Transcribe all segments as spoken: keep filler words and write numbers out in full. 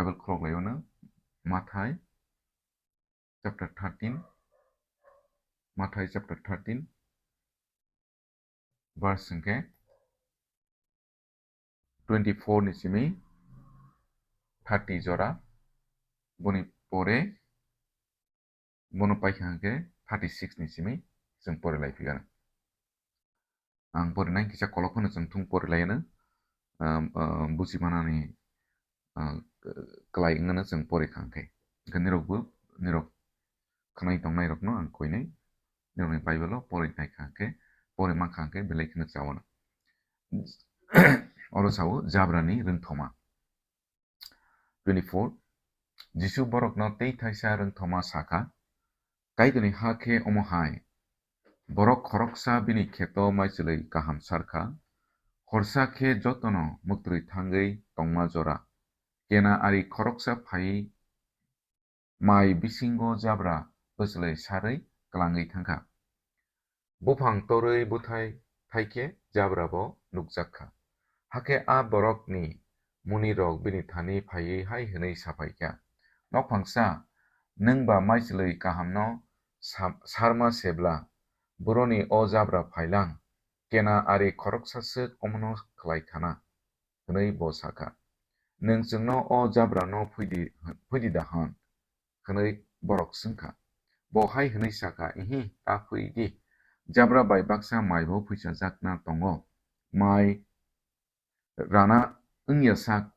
Bible khulok lai o no, Mathai chapter thirteen, Mathai chapter thirteen, verse hwnkhe twenty four ni simi thirty jora, boni pore bono paikha hwnkhe thirty six ni simi chwng pore lai phi gana. Ang porinai kisa kolok phano chwng thung pori lai no, um, um, buji manani, um, kwlai wngno chwng pori kha hwnkhe. Hwnkhe nirokbo, nirok khwnai tongnai rokno ang koinai, nirokni Bible o pori nai kha hwnkhe, pori man kha hwnkhe belai kheno chao no. Oro sao Jabrani rwngthoma. Twenty four, Jisu borokno tei thaisa rwngthoma sakha, Kaitorni ha khe omo hai, borok khoroksa bini kheto maichwlwi kaham sarkha, horsa khe jotono mwktwrwi thangwi tongma jora, kena ari khoroksa phaiwi mai bisingo jabra bwchlwi sarwi klangwi thangkha. Buphang torwi bwthai thaikhe jabra bo nukjak kha. Hakhe a borokni munirok bini thani phaiwi hai hwnwi saphaikha, "Nokphangsa, nwng ba maichwlwi kahamno sa-, sarma sebla, boroni o jabra phailang, kena ari khoroksa swk omono khlai khana," hwnwi bo sakha. "Nwng chwngno o jabrano phwidi, phwidi da hwn?" hwnwi borok swngkha. Bo hai hwnwi sakha, "Ihi, ta phwi di. Jabra bai baksa maibo phwisajakna tongo. Mai rana wngya sak,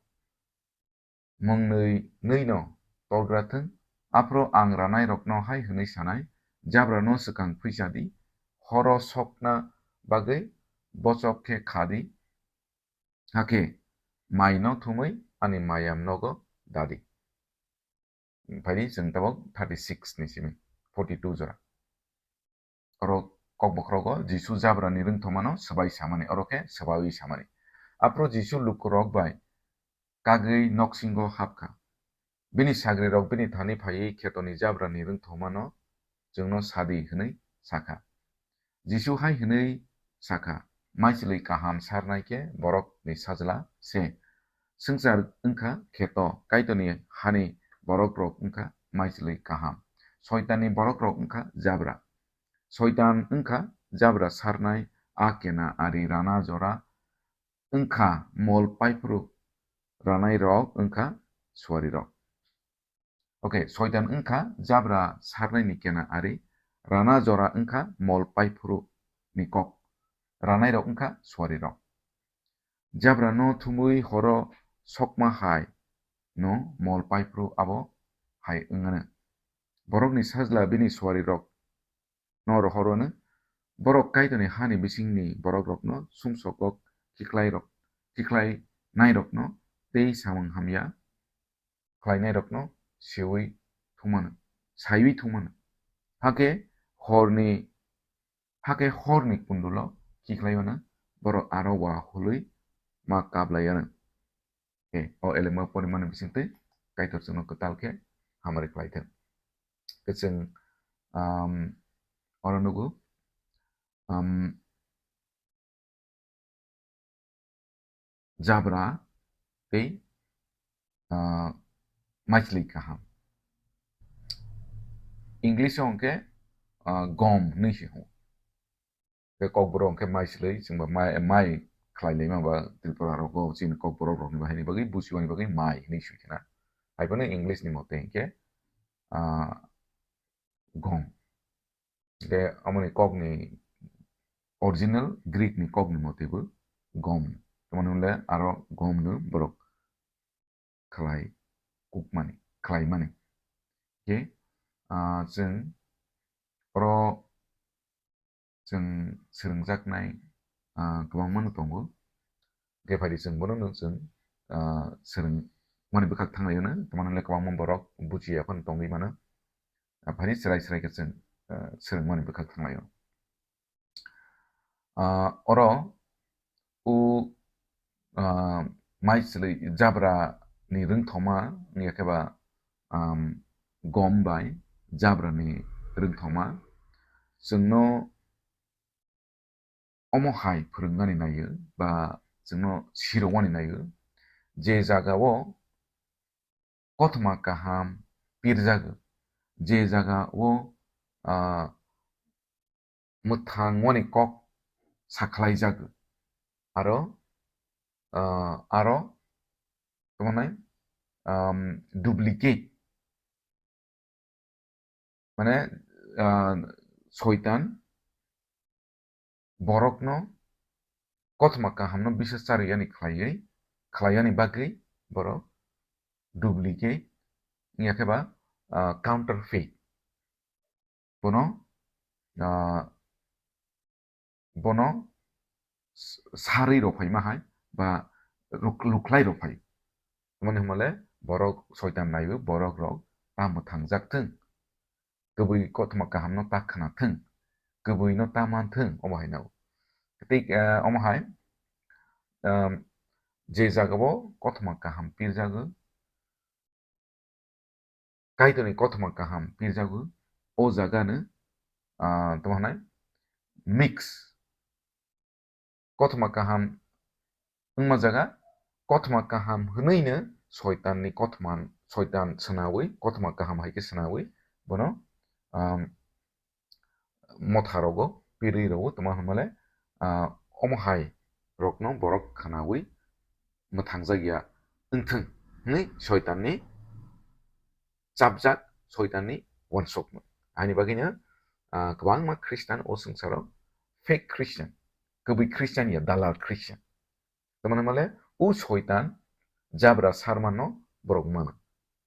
mwngnwi nwino torgra thung. Aphuru ang ranairokno hai hwnwi sanai, 'Jabrano swkang phwisa di, horo sokna bagwi bochok khe kha di, hakhe maino thumwi ani mayam nogo dadi.'" Phaidi chwng tabok thirty six ni simi forty two jora. Oro kokbokhorogo Jisu jabrani rwngthomano swbai samani, oro khe swbaiwi samani. Aphuru Jisu lukurok bai kagwi noksingo hapkha. Bini sagrirok bini thani phaiwi khetoni jabrani rwngthomano chwngno sadi hwnwi sakha. Jisu hai hwnwi sakha, "Maichwlwi kaham sarnai khe borokni sajla se. Swngchar wngkha kheto, Kaitorni hani borokrok wngkha maichwlwi kaham. Soitanni borokrok wngkha jabra. Soitan wngkha jabra sarnai, a kena ari rana jora wngkha mol paiphuru, ranairok wngkha suarirok." Okay, Soitan wngkha jabra sarnaini kena ari, rana jora wngkha mol paiphuru ni kok, ranairok wngkha suarirok. Jabrano thumwi horo sokma hai no mol paiphuru abo hai wngano. Borokni sajla bini suarirok no rohorwano. Borok Kaitorni hani bisingni borokrokno sumsokgok khiklairok, khiklainairokno tei samung hamya khlainairokno seui thumano, saiwi thumano. Hakhe horni, hakhe horni kundulo khiklaiwano borok aro wa hului ma kablaiwano. Khe o elema porimani bisingtwi Kaitor chwngno kwtal khe hamari khlaithwng. Khe chwng, um, oro nugo, um, jabra tei, ah, maichwlwi kaham. English o hwnkhe, ah, gom hinwi se hwngo. Tei kokborok hwnkhe maichwlwi, chwngba mai, mai khlai laima ba Tripura rogo chini kokborok rokni bahaini bagwi buchiwani bagwi mai hinwi swi khna. Haiphano English ni mote hwnkhe, ah, gom. Tei amoni kokni original Greek ni kokni mote bo gom. Tamoni hwnle aro gom no borok khlai kukmani, khlaimani. Khe, ah, chwng oro chwng swrwngjaknai, ah, kwbangma no tongo. Khe phaidi chwng bono no chwng, ah, swrwngmani bwkhak thanglaio no, tamani le kwbangma borok buchiya phano tongwi mano. Ah, phaidi chwrai chwrai khe chwng, ah, swrwngmani bwkhak thanglaio. Ah, oro o, ah, maichwlwi jabra ni rwngthoma wngya khe ba, um, gom bai jabra ni rwngthoma chwngno omo hai phwrwngmani naio ba chwngno sirogmani naio, je jagao kothoma kaham pirjago, je jaga o, ah, mwthangmani kok sakhlaijago. Aro, ah, aro, tamo nai, um, duplicate, mane, ah, soitan borokno kothoma kahamno bisa charwi yani khlaiwi, khlai yani bagwi borok duplicate, wngya khe ba, ah, counterfeit. Bono, ah, bono s-, sarwi rok phaima hai ba ruk-, lukhlai rok phai. Tamoni hwnmale borok soitan naiwi borok rok ta mwthangjak thung. Kubui kothoma kahamno ta khna thung. Kubuino ta man thung, omo hai nao. Tei, ah, omo hai, um, je jagao kothoma kaham pirjago, Kaitorni kothoma kaham pirjago, o jagano, ah, tamo hwnai mix. Kothoma kaham wngma jaga, kothoma kaham hwnwino soitanni kothoma, soitan swnawi, kothoma kaham hai khe swnawi, bono, um, motha rogo pirwi rogo, tamo hwnmale, ah, omo hai rokno borok khnawi mwthangjak ya wngthung hwnwi soitanni chapjak, soitanni uansukmung. Ani bagwino, ah, kwbangma Christian o swngcharo fake Christian, kubui Christian ya dalal Christian. Tamoni hwnmale o soitan jabra sarmano borok mano.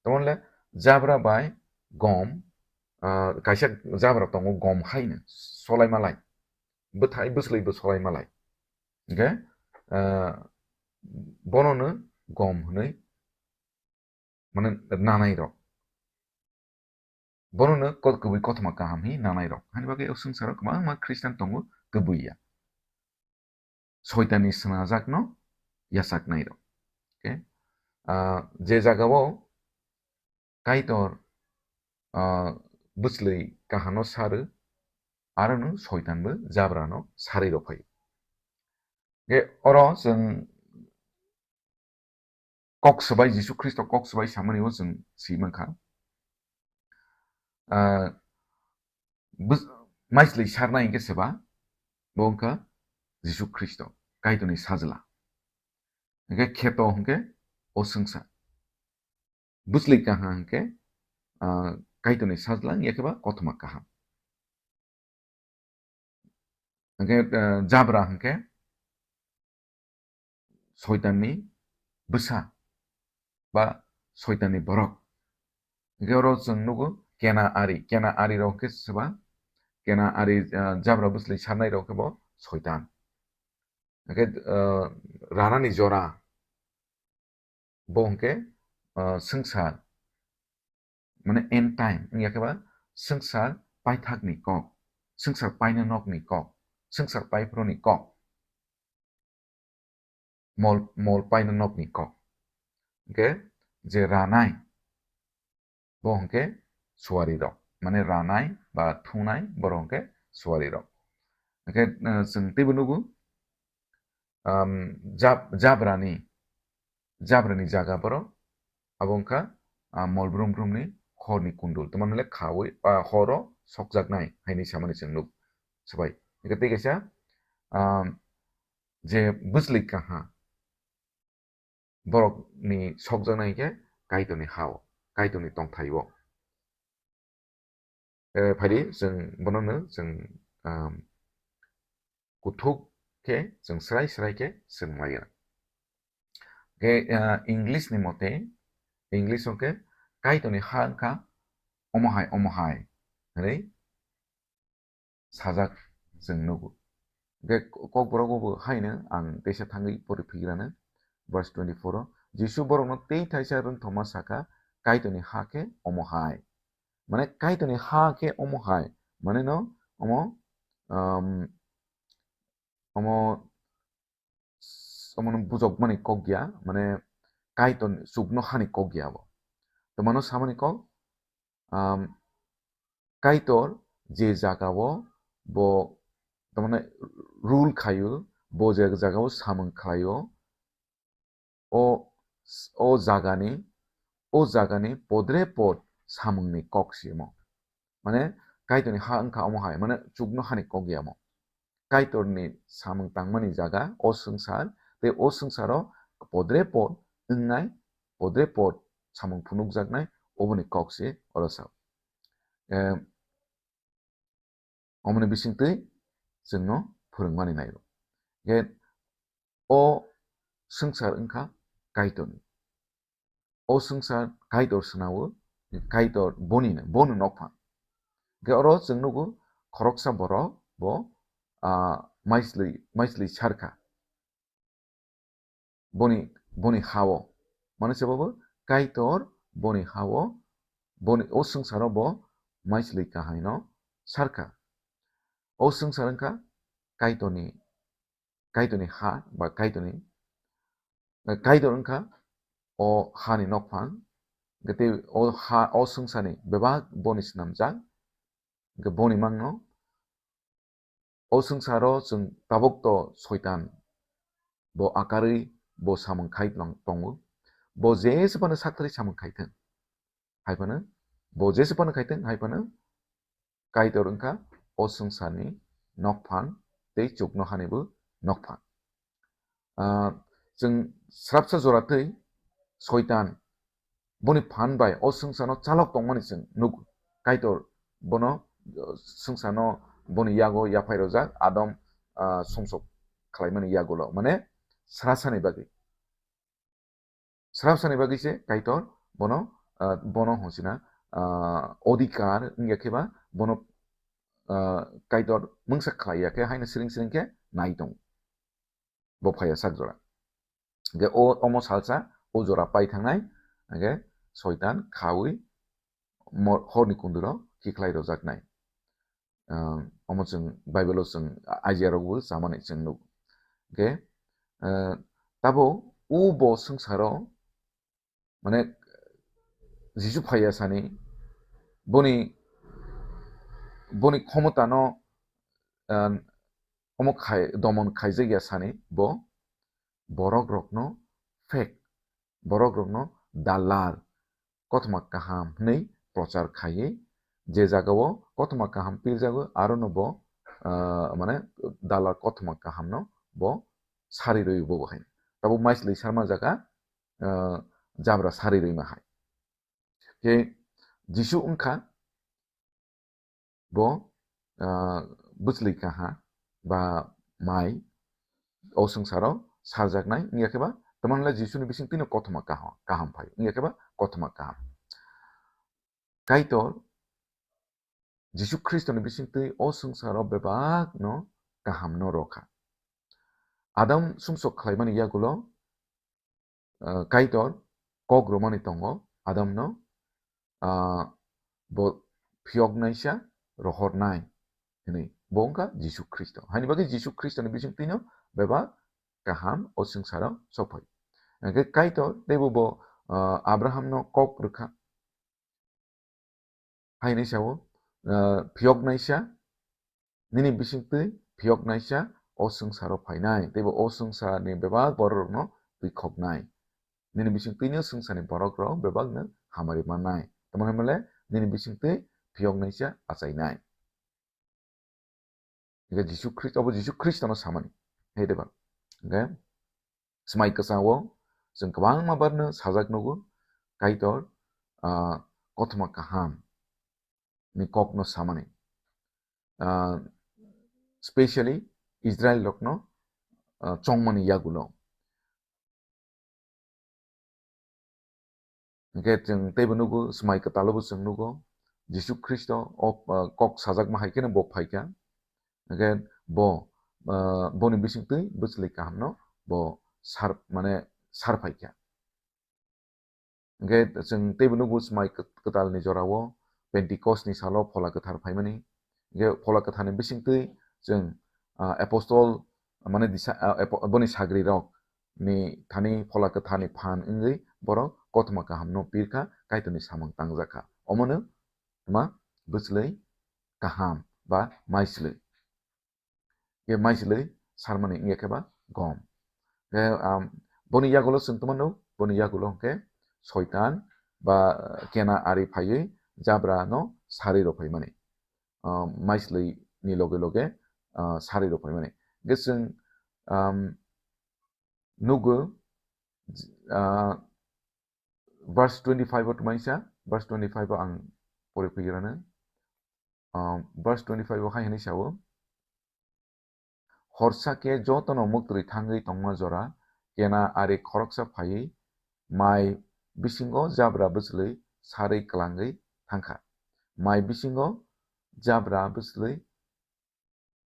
Tamoni le jabra bai gom, ah, kaisa jabra tongo gom haino solai malai. Bwthai bwswlwi bo solai malai. Hingke, ah, bonono gom hwnwi mane nanai rok. Bonono ko-, kubui kothoma kaham hi nanai rok. Hani bagwi o swngcharo kwbangma Christian tongo kubui ya. Soitanni swnajakno yachaknai rok. Okay? Ah, je jagao Kaitor, ah, bwswlwi kahano saro, arono soitanbo jabrano sarwi rok phaio. Hingke oro chwng kok swbai, Jisu Khristo kok swbai samani o chwng swi mankha. Ah, bus-, maislwi sarnai hingke seba, bo wngkha Jisu Khristo, Kaitorni sajla. Hingke kheto hingke o swngsa. Bwswlwi kaham hingke, ah, Kaitorni sajla wngya khe ba kothoma kaham. Hingke, ah, jabra hingke soitanni bwsa ba soitanni borok. Hingke oro chwng nugo kena ari, kena ari rok hingke seba, kena ari, ah, jabra bwswlwi sarnai rok khe bo soitan. Hingke, ah, ranani jora, bo hingke, ah, swngchar, mane end time, wngya khe ba swngchar paithakni kok, swngchar paina nokni kok, swngchar paiphuruni kok, mol, mol paina nokni kok. Hingke je ranai, bo hingke suari rok, mane ranai ba thunai borok hingke suari rok. Hingke, eh, chwng teibo nugo, um, jab-, jabrani, jabrani jaga borok abo wngkha, ah, mol brum brumni horni kundul, tamo hwnle khaui, ah, horo sokjaknai haini samani chwng nuk swbai. Hingke tei kaisa, um, je bwswlwi kaha, borokni sokjaknai hingke Kaitorni ha-o, Kaitorni tongthai-o. Eh, phaidi chwng bonono chwng, um, kuthuk khe chwng srai srai khe chwng laio. Hingke, ah, English ni mote, English o khe Kaitorni ha wngkha omo hai, omo hai hwnwi sajak chwng nugo. Hingke Kokborok bo haino ang teisa thangwi pori phigrano, verse twenty-four o, Jisu borokno tei thaisa rwngthoma sakha, Kaitorni ha khe omo hai. Mane Kaitorni ha khe omo hai. Mane no omo, um, omo, omono bujokmani kok ya, mane Kaitor chukno hani kok ya abo. Tomano samani kok, um, Kaitor je jagao bo, tamane rule khaio, bo je jagao samung khlaio, o, o jagani o jagani podre pod samungni kok se omo. Mane Kaitorni ha wngkha omo hai, mane chuknohani kok ya omo. Kaitorni samung tangmani jaga o swngchar, tei o swngcharo podre pod wngnai, podre pod samung phunukjaknai, oboni kok se oro sao. Em, Omoni bisingtwi chwngno phwrwngmani naio. Hwnkhe o swngchar wngkha Kaitorni. O swngchar Kaitor swnao, Kaitor boni, boni nokphang. Hwnkhe oro chwng nugo khoroksa borok bo, ah, maichwlwi, maichwlwi sarkha. Boni, boni hao. Mane se bobo Kaitor boni hao, boni o swngcharo bo maichwlwi kahaino sarkha. O swngchar wngkha Kaitorni, Kaitorni ha ba Kaitorni, Kaitor wngkha o hani nokphang, hwnkhe tei o ha, o swngcharni bebak boni swnamjak, hwnkhe boni mangno. O swngcharo chwng tabuk to Soitan bo akarwi bo samung khai tong-, tongo. Bo jesa phano sakthari samung khai thung. Hai phano bo jesa phano khai thung, hai phano Kaitor wngkha o swngcharni nokphang tei chuknohani bo nokphang. Ah, chwng srapsa jora twi Soitan boni phan bai o swngcharno chalok tongmani chwng nuk. Kaitor bono, uh, swngcharno boni yago yaphai rojak, Adam, ah, sumsok khlaimani yagulo, mane srasani bagwi. Srasani bagwi se Kaitor bono, ah, bono honsina, ah, odhikar wngya khe ba bono, ah, Kaitor mungsa khlai ya khe haino siring siring khe nai tongo. Bo phaiya sak jora. Hwnkhe o, omo salsa o jora pai thangnai, hwnkhe Soitan khaui mo-, horni kunduro khiklai rojaknai. Ah, omo chwng Bible-o chwng Isaiah rokbo chamani chwng nuk. Hwnkhe, ah, tabo o bo swngcharo, mane, Jisu phaiya sani, boni, boni khomotano, ah, omo khai, domon khaijakya sani bo borok rokno fake, borok rokno dalar, kothoma kaham hwnwi prochar khaiwi, je jagao kothoma kaham pirjago, arono bo, ah, mane, dalar kothoma kahamno bo sari rwi bo hai. Tabo maichwlwi sarma jaga, ah, jabra sari rwima hai. Khe Jisu wngkha bo, ah, bwchwlwi kaha ba mai o swngcharo sarjaknai wngya khe ba, tamani le Jisuni bising twino kothoma kaha-, kaham phai wngya khe ba kothoma kaham. Kaitor Jisu Khristoni bising twi o swngcharo bebakno kahamno rokha. Adam sumsok khlaimani yagulo, ah, Kaitor kok romani tongo Adamno, ah, bo phiyoknaisa rohornai hwnwi. Bo wngkha Jisu Khristo. Haini bagwi Jisu Khristoni bising twino bebak kaham o swngcharo sokphai. Hwnkhe Kaitor teibo bo, ah, Abrahamno kok rwkha. Haini sao, ah, phiyoknaisa, nini bisingtwi phiyoknaisa o swngcharo phainai, teibo o swngcharni bebak bororokno twikhoknai. Nini bisingtwino swngcharni borokrok bebakno hamari mannai. Tamoni hwnmale nini bisingtwi phiyoknaisa achainai. Hingke Jisu Khristo, obo Jisu Khristono samani. Hai de ba? Hingke Swmai Kwchangwo chwng kwbangma barno sajak nugo, Kaitor, ah, kothoma kaham ni kokno samani. Ah, specially Israel rokno, ah, chongmani yagulo. Hingke chwng teibo nugo, Swmai Kwtalo bo chwng nugo, Jisu Khristo o, ah, kok sajakma hai kheno bo phaikha. Hingke bo, ah, boni bisingtwi bwchwlwi kahamno bo sar, mane sar phaikha. Hingke chwng teibo nugo Swmai Kwt-, Kwtalni jorao Pentecost ni salo Phola Kwthar phaimani. Hingke Phola Kwtharni bisingtwi chwng, ah, apostol, mane disa-, ah, apo-, boni sagrirok ni thani Phola Kwtharni phan wngwi borok kothoma kahamno pirkha, Kaitorni samung tangjakha. Omono ma bwchwlwi kaham ba maichwlwi. Khe maichwlwi sarmani wngya khe ba gom. Khe, um, boni yagulo chwng tongmano, boni yagulo hwnkhe Soitan, ba kena ari phaiwi jabra no sarwi rw phaimani. Ah, maislwi ni loge loge, ah, sarwi rw phaimani. Hwnkhe chwng, um, nugo, ah, verse twenty-five o twmaisa, verse twenty-five o ang pori phigirano. Ah, verse twenty-five o hai hwnwi sao, "Horsa khe jotono muktwi thangwi tongma jora kena ari khoroksa phaiwi mai bisingo jabra bwchlwi sarwi kwlangwi thangkha." Mai bisingo jabra bwchlwi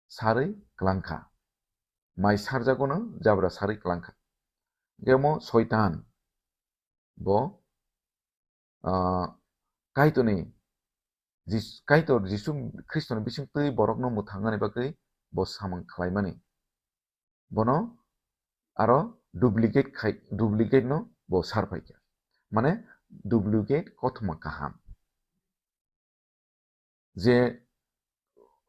sarwi kwlangkha. Mai sarjagono jabra sarwi kwlangkha. Hwnkhe omo Soitan bo, ah, Kaitorni Jis-, Kaitor Jisu Khristoni bisingtwi borokno mwthangnani bagwi bo samung khlaimani. Bono aro duplicate khai, duplicate no bo sar phaikha. Mane duplicate kothoma kaham. Je,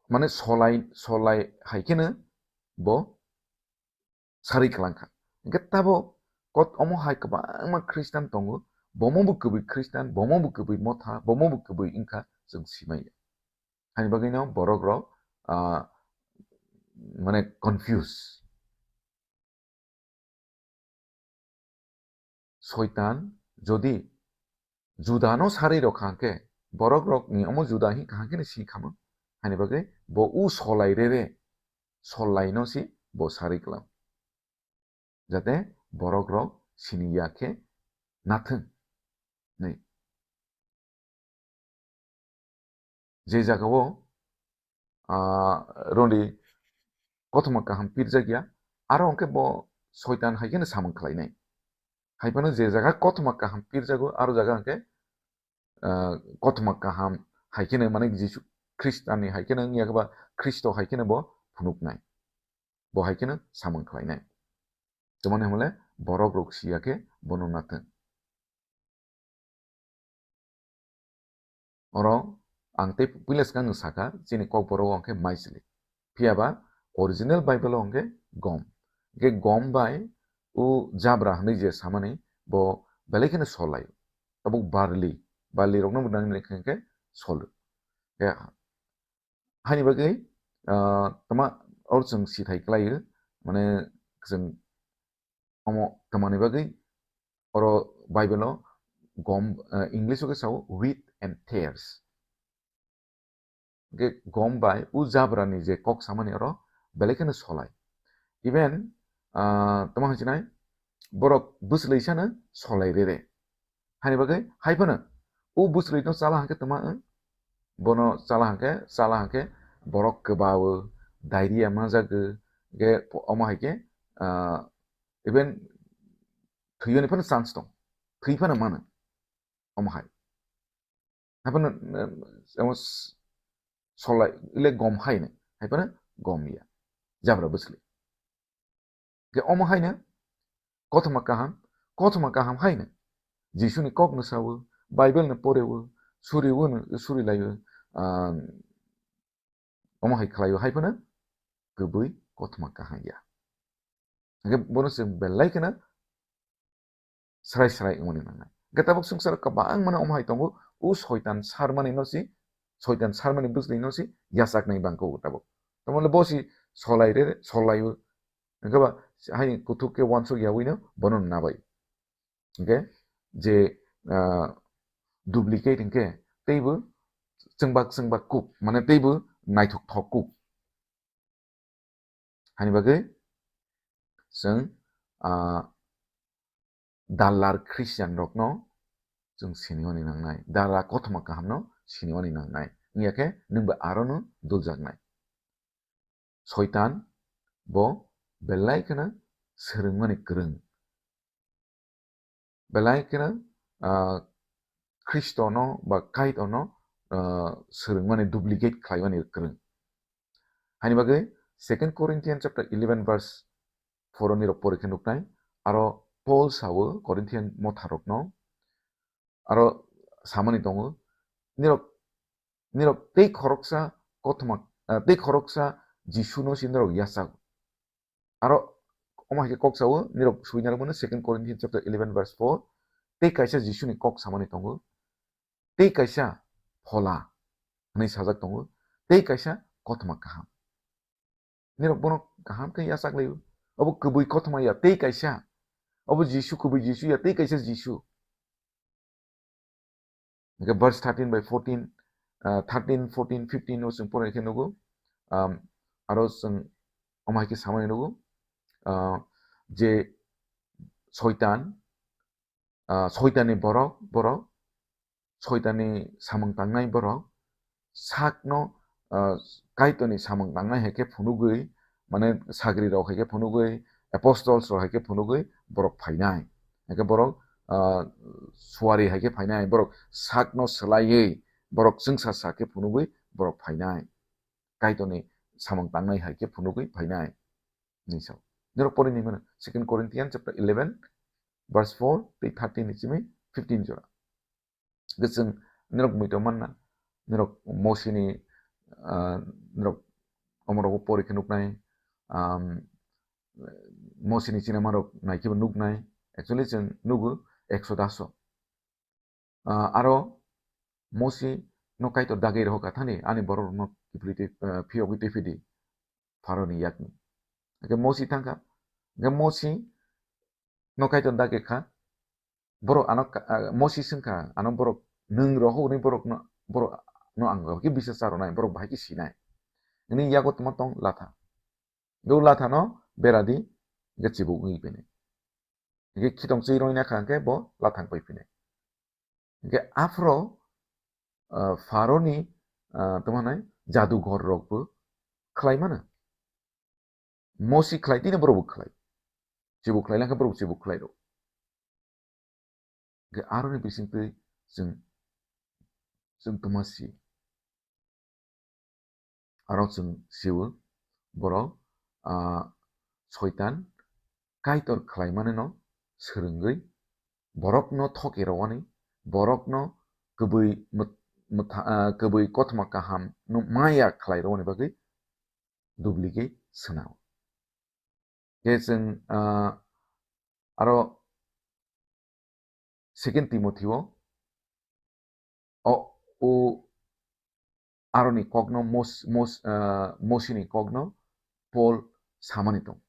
mane solai, solai hai kheno bo sarwi kwlangkha. Hwnkhe tabo kot omo hai kwbangma Khristan tongo, bomo bo kwbwi Khristan, bomo bo kwbwi motha, bomo bo kwbwi wngkha, chwng simaya. Hani bagwino borok rok, ah, mane confuse. Soitan jodi Juda no sarwi rw kha hwnkhe, borok rok ni omo Juda hin kaham khe si kha mo, hani bagwi bo u solai re re, solai no si bo sarwi kwlang, jate borok rok sini ya khe nathwng. Ni. Je jagao, ah, roni kothoma kaham pirjak ya, aro hwnkhe bo Soitan hai kheno samung khlainai. Hai phano je jaga kothoma kaham pirjago, aro jaga hwnkhe, ah, kothoma kaham hai kheno, mane Jisu Khristani hai kheno wngya khe ba Khristo hai kheno bo phunuknai. Bo hai kheno samung khlainai. Tamoni hwnle borok rok siya khe bono nathwng. Oro ang tei puila swkang no saka, chini Kokborok o hwnkhe maisli. Phiya ba original Bible o hwnkhe gom. Hwnkhe gom bai o jabra hwnwi je samani bo belai kheno sol lai. Tabuk barli, barli rokno bo nang nai khe sol. Hwnkhe Haini bagwi, ah, tama oro chwng sithai kwlaio, mane chwng omo tamani bagwi oro Bible o gom, ah, English o khe sao wheat and tares. Hwnkhe gom bai o jabra ni je kok samani oro belai kheno solai. Even, ah, tamo hai sinai, borok bwswlwi sano solai rere. Hani bagwi hai phano o bwswlwi no chala hwnkhe tama wng, bono chala hwnkhe, chala hwnkhe borok kwbawo, diarrhea manjagwi, hwnkhe omo hai khe, ah, even thwiyoni phano chance tong, thwi phano mano omo hai. Haphano, eh, omo s-, solai, ile gom haino, haphano gom ya. Jabra bwsli. Ke omo haino, kothoma kaham, kothoma kaham haino. Jisuni kok no sawo, Bible no porewo, suriwo no, suri laiwo, ah, omo hai khlaiwo, haphano kwbwi kothoma kaham ya. Hwnkhe bono chwng belai kheno srai srai wngmani nangnai. Hwnkhe tabuk swngcharo kwbangmano omo hai tongo, o soitan sarmani no si, soitan sarmani bwsli no si yachaknai bangkha o tabuk. Tamole bo si solai re, solai o. Hwnkhe ba hai kuthuk khe uansuk yaui no bono nabai. Hwnkhe je, ah, duplicate hwnkhe teibo chwngbak chwngbak kuk, mane teibo naithok thok kuk. Hani bagwi chwng, ah, dalar Christian rokno chwng sinimani nangnai, dala kothoma kahamno sinimani nangnai. Wngya khe nwngbo arono duljaknai. Soitan bo belai kheno swrwngmani kwrwng. Belai kheno, ah, Khristono ba Kaitorno, ah, swrwngmani duplicate khlaimani kwrwng. Hani bagwi Second Corinthians chapter eleven verse four o nirok pori khe nuknai. Aro Paul sawo Corinthian motharokno, aro samani tongo, nirok, nirok tei khoroksa kothoma, ah, tei khoroksa Jisuno se nirok yachago. Aro omo hai khe kok sao, nirok sui narwkmano Second Corinthians chapter eleven verse four, Tei kaisa Jisuni kok samani tongo, tei kaisa phola hwnwi sajak tongo, tei kaisa kothoma kaham. Nirok bono kaham khe yachak laio. Obo kubui kothoma ya tei kaisa. Obo Jisu kubui Jisu ya tei kaisa Jisu. Hingke verse thirteen by fourteen, ah, thirteen, fourteen, fifteen o chwng pore khe nugo. Um, aro chwng omo hai khe samani nugo. Ah, je Soitan, ah, Soitanni borok, borok, Soitanni samung tangnai borok, sakno, ah, Kaitorni samung tangnai hai khe phunugwi, mane sagri rok hai khe phunugwi, apostles rok hai khe phunugwi borok phainai. Hai khe borok, ah, suari hai khe phainai, borok sakno swlaiwi, borok chwngsa sa khe phunugwi borok phainai. Kaitorni samung tangnai hai khe phunugwi phainai. Hinwi sao. Norok pori ni mano, Second Corinthians chapter eleven, verse four tei thirteen ni simi fifteen jora. Hwnkhe chwng norok muitu manna, norok Mosini, ah, norok omorokbo pori khe nuknai, um, Mosini sinamarok naikhebo nuknai, actually chwng nugo Exodus o. Ah, aro Mosi no Kaitor dagwi rohorkha, "Thani ani borok rokno kiphilwi twi, ah, phiyogwi twi phidi Pharaoni yakni." Hwnkhe Mosi thangkha, hwnkhe Mosi no Kaitor dagwi kha, borok ano ka-, ah, Mosi swngkha, "Ano borok nwng rohor hwnwi borok no, borok no ang bahai khe bisa cha rwnai, borok bahai khe sinai." Nini yago tongma tong latha. Hwnkhe o lathano bera di, hwnkhe chibuk wngwi phini. Hwnkhe khitong chwi rwina kha hwnkhe bo lathang pai phini. Hwnkhe aphro, ah, Pharaoni, ah, tamo hwnai jadughor rokbo khlai mano. Mosi khlai tini borokbo khlai. Chibuk khlai langkha borok chibuk khlai rw. Hwnkhe aroni bisingtwi chwng, chwng tongma si. Aro chwng sio borok, ah, Soitan Kaitor khlaimanino swrwngwi borokno thoke rwani, borokno kubui mwt-, mwtha-, ah, kubui kothoma kaham no maya khlai rwani bagwi dubli khe swnao. Khe chwng, ah, aro Second Timothy o, o, o aroni kokno Mos-, Mos-, ah, Mosini kokno Paul samani tong.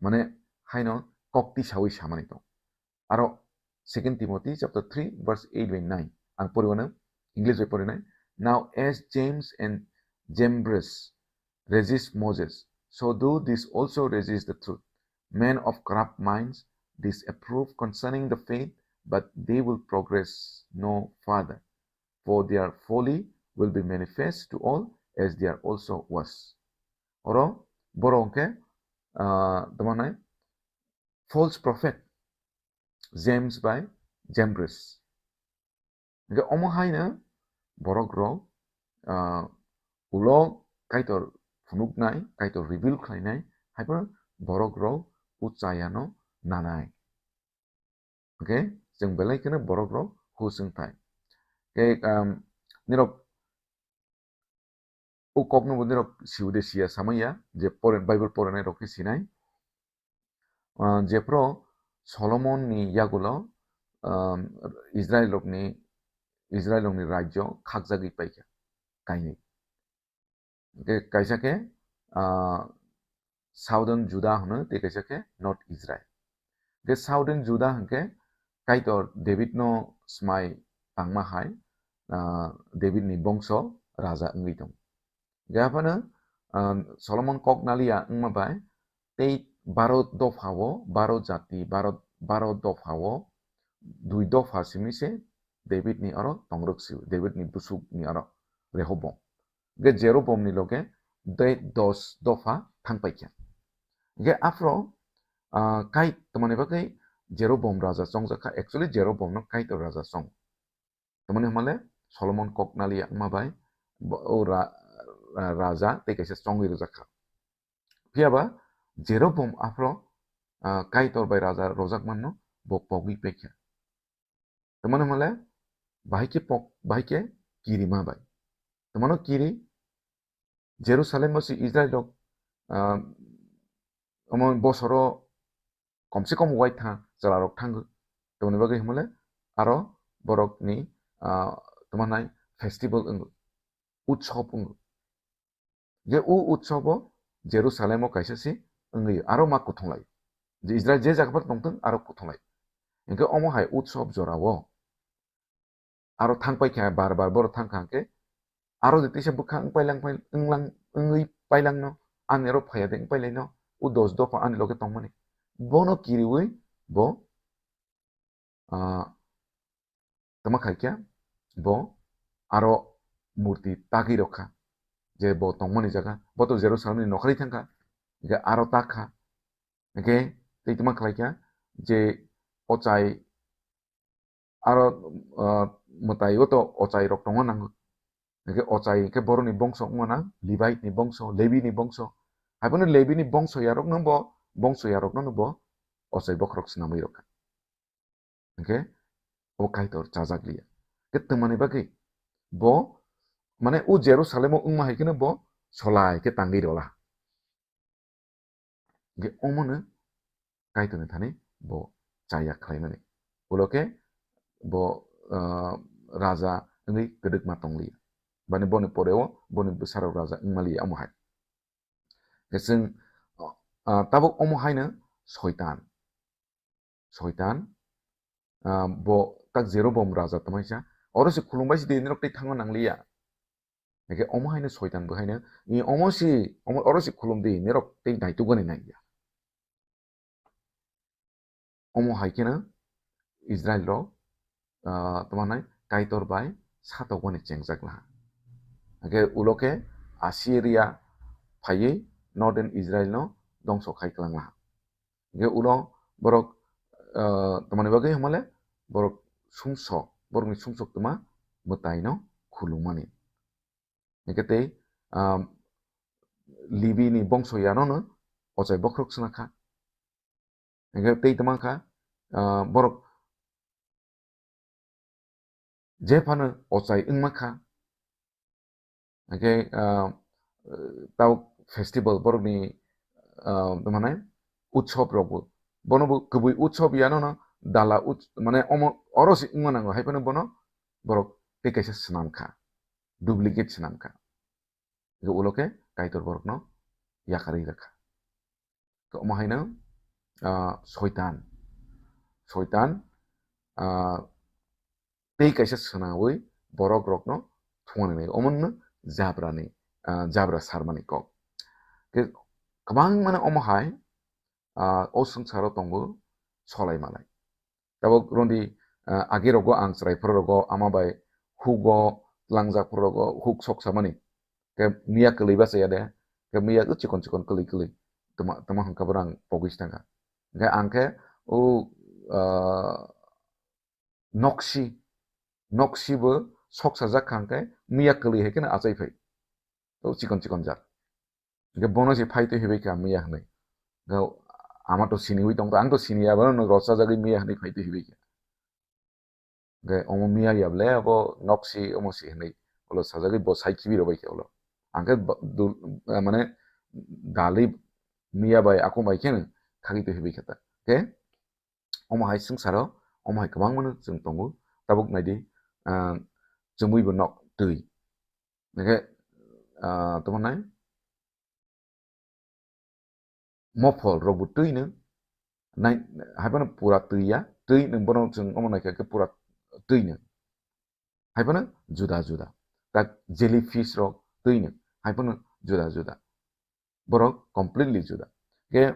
Mane haino kok tisawi samani tong. Aro Second Timothy chapter three verse eight by nine. Ang poriwano English bai porinai. "Now as James and Jambres resist Moses, so do these also resist the truth. Men of corrupt minds disapprove concerning the faith, but they will progress no further. For their folly will be manifest to all, as their also was." Oro borok hwnkhe, ah, tamo hwnai false prophet James bai Jambres. Hwnkhe omo haino borok rok, ah, ulo Kaitor phunuknai, Kaitor reveal khlainai, haiphano borok rok o chayano nanai. Hwnkhe chwng belai kheno borok rok hus wngthai. Khe, um, nirok o kokno bo nirok siu de siya samaya, je pore-, Bible porenai rok khe sinai. Ah, jephro Solomon ni yagulo, um, Israel rokni, Israel rokni rajyo khakjagwi paikha kainwi. Hwnkhe kaisa khe, ah, Southern Judah hwno, tei kaisa khe North Israel. Hwnkhe Southern Judah hwnkhe Kaitor David no smai tangma hai, ah, David ni bongso raja wngwi tong. Hwnkhe aphano, ah, Solomon kok naliya wngma bai tei baro dopha o, baro jati, baro, baro dopha o dui dopha simi se David ni oro tongrwk si, David ni busuk ni oro Rehoboam. Hwnkhe Jeroboam ni loge de-, dos dopha thang paikha. Hwnkhe aphro, ah, kai tongmani bagwi Jeroboam raja chongjakha, actually Jeroboam no Kaitor raja chong. Tongmani hwnmale Solomon kok naliya wngma bai bo-, o ra-, ra-, raja tei kaisa chongwi rwjakha. Phiyaba Jeroboam aphro, ah, Kaitor bai raja rojakmanno bo pogwi paikha. Tongmani hwnmale bahai khe pok-, bahai khe kirima bai. Tongmano kiri Jerusalem o si Israel rok, ah, omo bosoro komse kom uaitha chwla rok thango. Tongmani bagwi hwnmale aro borokni, ah, tamo nai festival wngo, utsob wngo. Je u utsobo Jerusalemo kaisa se wngwi aro ma kuthunglai. Je Israel je jaga phano tongthung aro kuthunglai. Hwnkhe omo hai utsob jorao aro thangpai kha, bar bar borok thang kha hwnkhe, aro de teisa bwkha wng pailang, wnglang, wngwi pailangno, ani aro phaiya de wng pailaino, u dos dopha ani loge tongmani. Bono kiriwi bo, ah, tama khai kha, bo aro murti tagwi rok kha, je bo tongmani jaga, bo to Jerusalemni nokharwi thang kha, hwnkhe aro tak kha, hwnkhe tei tama khlai kha, je ochai aro, ah, mwtai o to ochai rok tongna nango. Hwnkhe ochai hwnkhe boroni bongso wngmana Levi ni bongso, Levi ni bongso. Haiphano Levi ni bongso yarokno bo, bongso yarokno bo ochai bokhorok swnamwi rwkha. Hwnkhe o Kaitor chajak liya. Hwnkhe twmani bagwi bo, mane, o Jerusalem o wngma hai kheno bo solai khe tangwi rwla. Hwnkhe omono Kaitorni thani bo chaya khlaimani. Ulo khe bo, ah, raja wngwi kwdwkma tongliya. Bani boni poreo boni bwsarok raja wngmaliya omo hai. Hwnkhe chwng, ah, tabuk omo haino Soitan. Soitan, ah, bo tak Jeroboam raja tamaisa. Oro se khulumbai si di, norok tei thangna nangliya. Hwnkhe omo haino Soitan bo haino, i omo si, omo, oro si khulum di, norok tei naitugani nangya. Omo hai kheno Israel rok, ah, tamo nai Kaitor bai satokmani chengjak laha. Hwnkhe ulo khe Assyria phaiwi northern Israel no dongso khai kwlang laha. Hwnkhe ulo borok, ah, tamoni bagwi hwnmale borok sumsok, borokni sumsok twma mwtaino khulumani. Hwnkhe tei, ah, Levi ni bongso yanono ochai bokhorok swnakha. Hwnkhe tei tama kha, ah, borok jephano ochai wngma kha. Hwnkhe, ah, tau festival borokni, ah, mane utsob rokbo. Bono bo kubui utsob yanono dala ut-, mane omo oro si wngma nango, hai phano bono borok tei kaisa swnam kha, duplicate swnam kha. Hwnkhe ulo khe Kaitor borokno yakarwi rwkha. Omo haino, ah, Soitan. Soitan, ah, tei kaisa swnawi borok rokno thwngna nai. Omono Jabrani, ah, Jabra sarmani kok. Khe kwbang mane omo hai, ah, o swngcharo tongo solai malai. Tabuk rwndi, ah, agi rogo ang chwrai phuru rogo ama bai hugo tlangjak phuru rogo huk sok samani. Khe miya kwlwi bachaya de, khe miya chikon chikon kwlwi kwlwi. Tama, tama hwnkha borok ang pogwi si thangkha. Hwnkhe ang khe o, ah, noksi, noksi bo sok sajak kha hwnkhe miya kwlwi hai kheno achai phai. O chikon chikon jak. Hwnkhe bono se phai twi hibai kha miya hwnwi. Hwnkhe ama to siniwi tong, ang to siniya, bono nwng rochajagwi miya hwnwi phai twi hibai kha. Hwnkhe omo miya ya bole abo noksi omo si hwnwi ulo sajagwi bo sai khibi rwbai kha ulo. Ang khe ba-, dul-, ah, mane dali miya bai akung bai kheno khagwi twi hibai kha ta. Hwnkhe omo hai swngcharo, omo hai kwbangmano chwng tongo. Tabuk naidi, ah, chumui bo nok twi. Hwnkhe, ah, tamo nai? Mophol rokbo twi nwng, nai, hai phano pura twi ya, twi nwng bono chwng omo naikha khe pura twi nwng. Hai phano juda juda. Tak jellyfish rok twi nwng, hai phano juda juda. Borok completely juda. Khe,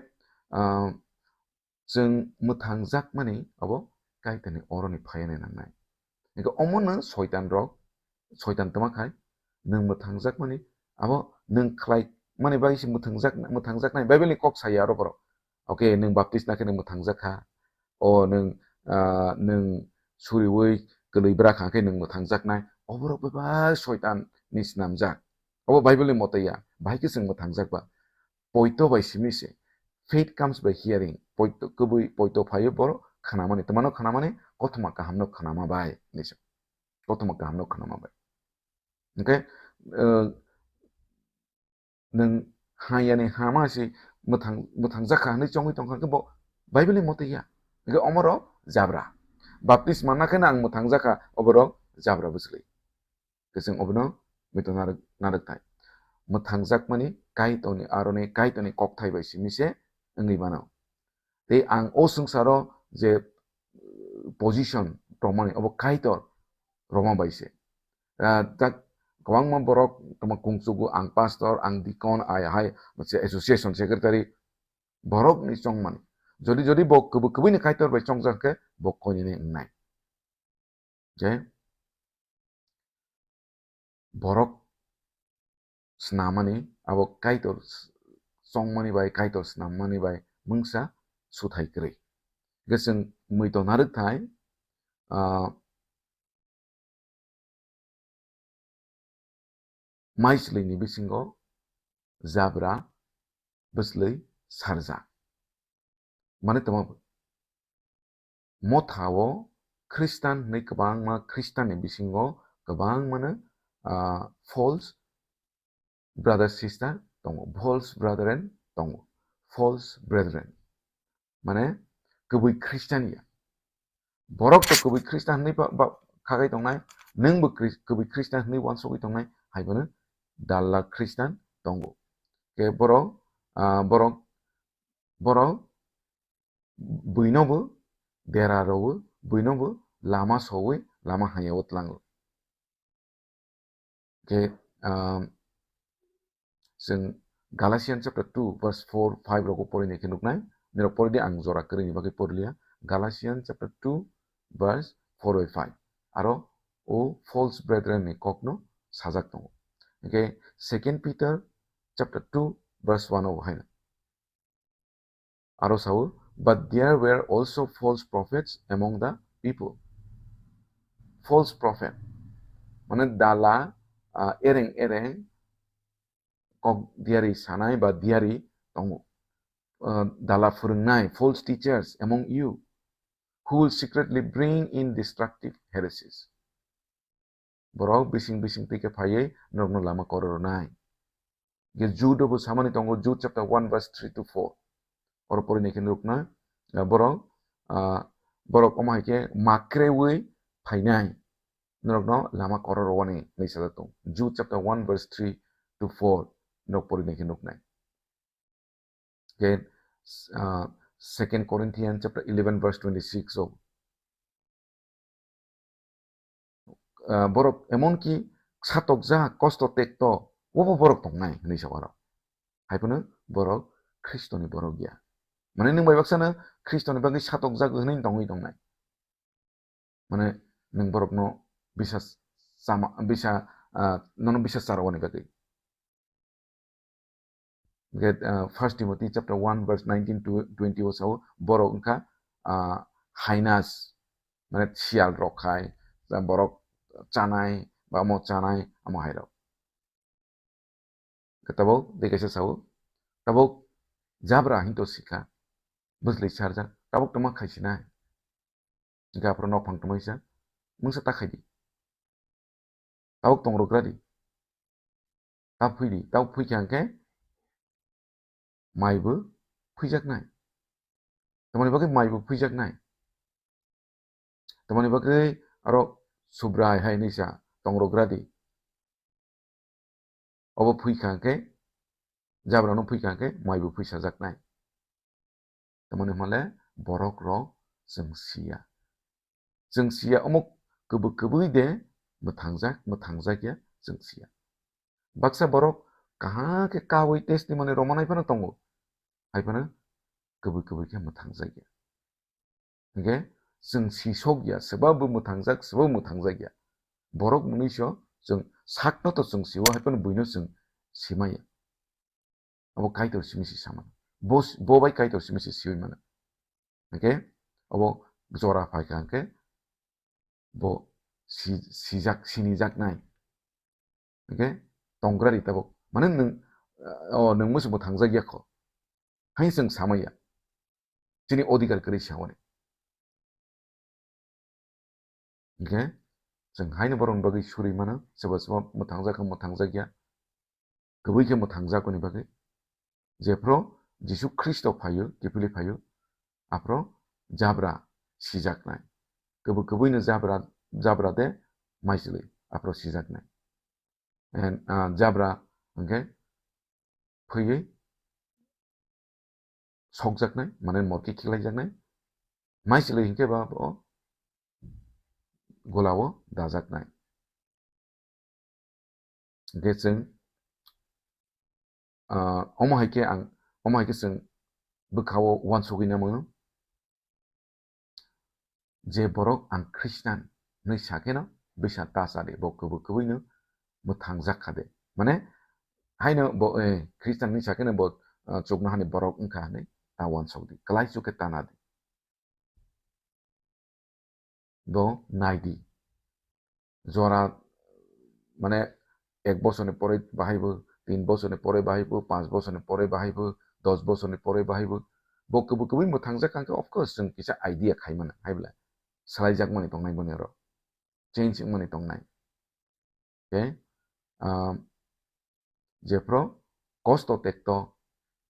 ah, chwng mwthangjakmani abo Kaitorni oroni phaiani nangnai. Hwnkhe omono soitan rok, soitan tama khai, nwng mwthangjakmani, abo nwng khlai mani bagwi se mwthangjak-, mwthangjaknai. Bible ni kok saya aro borok. Okay, nwng baptisma khe nwng mwthangjak kha. O nwng, ah, nwng suriwi kwlwi bwra kha khe nwng mwthangjaknai. Oborok bebak soitan ni snamjak. Obo Bible ni mote ya. Bahai khe chwng mwthangjak ba. Poito bai simi se. Faith comes by hearing. Poito, kubui poito phaio borok khnamani. Twmano khnamani? Kothoma kahamno khnama bai. Hinwi sa. Kothoma kahamno khnama bai. Hwnkhe, eh, nwng hayani hama se mwthang, mwthangjakha hinwi chongwi tongkha khe bo Bible ni mote ya. Hwnkhe omoro jabra. Baptisma nakheno ang mwthangjak kha, oborok jabra bwchwlwi. Khe chwng obono muitu narwk, narwk thai. Mwthangjak mani Kaitorni aroni, Kaitorni kokthai bai simi se wngwi mano. Tei ang o swngcharo je, uh, position tongmani, obo Kaitor rwma bai se. Ah, tak kwbangma borok tongma kungchugo, ang pastor, ang deacon, ai hai mote association secretary, borokni chongmani. Jodi, jodi bo kwbwi, kwbwini Kaitor bai chongjak khe bo koinene wngnai. Je borok snamani, abo Kaitor s-, chongmani bai, Kaitor snammani bai mungsa suthai kwrwi. Hwnkhe chwng muitu narwk thai, ah, maichwlwini bisingo jabra bwchwlwi sarjak. Mane tamo Mothao Khristan hwnwi kwbangma Khristanni bisingo kwbangmano, ah, false brother sister tongo, false brethren tongo, false brethren. Mane kwbwi Khristan ya. Borok to kwbwi Khristan hwnwi ba, ba, khagai tongnai, nwng bo Khris-, kwbwi Khristan hwnwi uansugwi tongnai, hai bono dalla Khristan tongo. Khe borok, ah, borok, borok buino bo dera rwo, buino bo lama sowi, lama haya o tlango. Khe, um, chwng Galatians chapter two verse four, five rogo porinai khe nuknai. Nirok pori di, ang jora kwrwini bagwi porliya. Galatians chapter two verse four bai five. Aro o false brethren ni kokno sajak tongo. Hwnkhe Second Peter chapter two verse one o bo haino. Aro sao, "But there were also false prophets among the people." False prophet, mane dala, ah, ereng ereng kok diari sanai ba diari tongo. Ah, dala phwrwngnai, false teachers among you, who will secretly bring in destructive heresies. Borok bising bising twi khe phaiwi norokno lama korornai. Hwnkhe Jude bo samani tongo, Jude chapter one verse three to four. Oro porinai khe norokno, ah, borok, ah, borok omo hai khe makrewi phainai norokno lama kororwani hinwi sajak tongo. Jude chapter one verse three to four norok porinai khe nuknai. Khe, ah, Second Corinthians chapter eleven verse twenty-six o, ah, borok emonki satokjak, kosto tekto, obo borok tongnai hinwi sa oro. Hai phano borok Khristoni borok ya. Mane nwng bai baksano Khristoni bagwi satokjak hinwi tongwi tongnai. Mane nwng borokno bisa sama, bisa, ah, nono bisa charwani bagwi. Hwnkhe, ah, First Timothy chapter one verse nineteen to twenty o sao, borok wngkha, ah, hainas, mane siyal rok khai, borok chanai, ba omo chanai, omo hai rok. Khe tabuk tei kaisa sao, tabuk jabra hinto sikha, bwchwlwi sarjak, tabuk tongma khaisinai. Hwnkhe aphuru nokphang tongmani sa, mungsa ta khaidi. Tabuk tongrwgra di. Ta phui di, tabuk phui kha hwnkhe mai bo phuijaknai. Tamoni bagwi mai bo phuijaknai. Tamoni bagwi aro Subrai hai hinwi sa tongrwgra di. Obo phui kha hwnkhe, jabrano phui kha hwnkhe mai bo phuisajaknai. Tamoni hwnle borok rok chwng siya. Chwng siya omo kwbwi kwbwi de mwthangjak, mwthangjak ya chwng siya. Baksa borok kaham khe kaui testimony romanai phano tongo. Hai phano kwbwi kwbwi khe mwthangjak ya. Hwnkhe chwng sisok ya, swbabo mwthangjak, swbabo mwthangjak ya. Borok mwnwi so chwng sakno to chwng siwo, hai phano buino chwng simaya. Abo Kaitor simi si samano. Bo s-, bo bai Kaitor simi si siwi mano. Hwnkhe abo jora phai kha hwnkhe bo si-, sijak, sinijaknai. Hwnkhe tongrari tabuk. Mane nwng, o, nwng muchungbo thangjak ya kho. Hai chwng samaya. Chini odhikar kwrwi sa hwnwi. Hwnkhe chwng haino borokni bagwi suri mano, sobo sobo mwthangjak khe mwthangjak ya, kwbwi khe mwthangjak hwnwi bagwi. Jephru Jisu Khristo phaio, kiphilwi phaio, aphru jabra sijaknai. Kubui kubui no jabra, jabra de maisili aphro sijaknai. And, ah, jabra hwnkhe phiywi sokjaknai, mane morki khiklaijaknai. Maisili hwnkhe ba o golao dajaknai. Hwnkhe chwng, ah, omo hai khe ang, omo hai khe chwng bwkhao uansugwi namo. Je borok ang Khristan hwnwi sa kheno, bisa ta cha di, bo kubui kubui no mwthang jak kha de. Mane, haino bo, eh, Khristan hwnwi sa kheno bo, ah, chuknohani borok wngkha hwnwi ta uansuk di, kwlai chuk khe ta na di. Bo nai di. Jora, mane, ek bosorni pore bahai bo, tin bosorni pore bahai bo, panch bosorni pore bahai bo, dos bosorni pore bahai bo, bo kubui kubui mwthang jak kha khe, of course, chwng kisa idea khai mano, hai belai. Swlaijakmani tongnai boni oro. Change wngmani tongnai. Tei, ah, jephru kosto tekto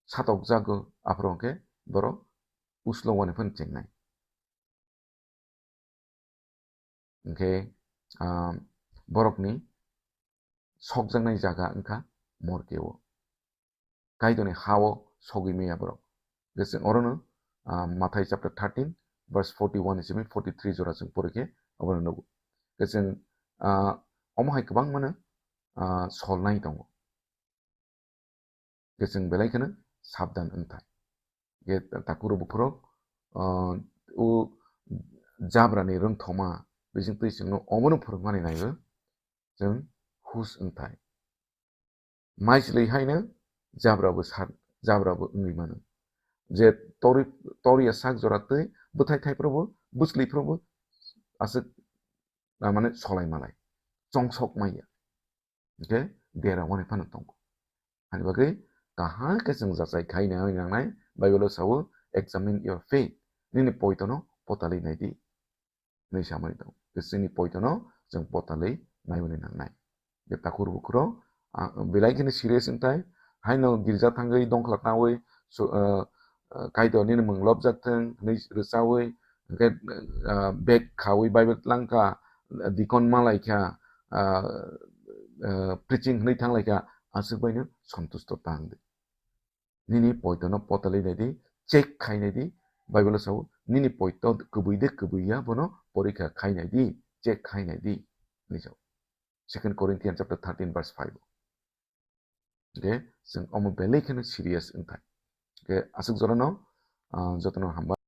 satokjago, aphuru hwnkhe borok uslowani phano chengnai. Hwnkhe, ah, borokni sokjaknai jaga wngkha morkeo. Kaitorni ha-o sogwi maya borok. Hwnkhe chwng orono, ah, Mathai chapter thirteen, verse forty-one ni simi forty-three jora chwng pori khe obono nugo. Hwnkhe chwng, ah, omo hai kwbangmano, ah, solnai tongo. Hwnkhe chwng belai kheno sabdan wngthai. Hwnkhe takhurok bukhurok, ah, o jabrani rwngthoma bisingtwi chwngno omono phwrwngmani naiwi chwng hus wngthai. Maichwlwi haino jabrabo sak, jabrabo wngwi mano. Je tori, toriya sak jora twi bwthai thaiphrubo, bwchlwiphrubo aswk, ah, mane solai malai, chongsok maya. Hwnkhe dera wani phano tongo. Ani bagwi kaham khe chwng jachai khai nai nangnai, Bible o sao, "Examine your faith." Nini poitono potalwi nai di. Hinwi samani tongo. Tei chini poitono chwng potalwi naiwi nangnai. Je takhurok bukhurok, ah, belai kheno serious wngthai, haino girja thangwi dongkhla tangwi, so, ah, ah, Kaitor nini mwng lobjak thung hinwi rwchawi, hwnkhe, ah, bag khawi Bible tlang kha, deacon malai kha, ah, ah, preaching hinwi thanglai kha, aswk baino sontusto tang di. Nini poitono potalwi nai di, check khai nai di. Bible o sao, "Nini poito kubui de kubui ya, bono porikha khai nai di, check khai nai di," hinwi sao. Second Corinthians chapter thirteen verse five. Hwnkhe chwng omo belai kheno serious wngthai. Hwnkhe aswk jorano, ah, jotono hambai.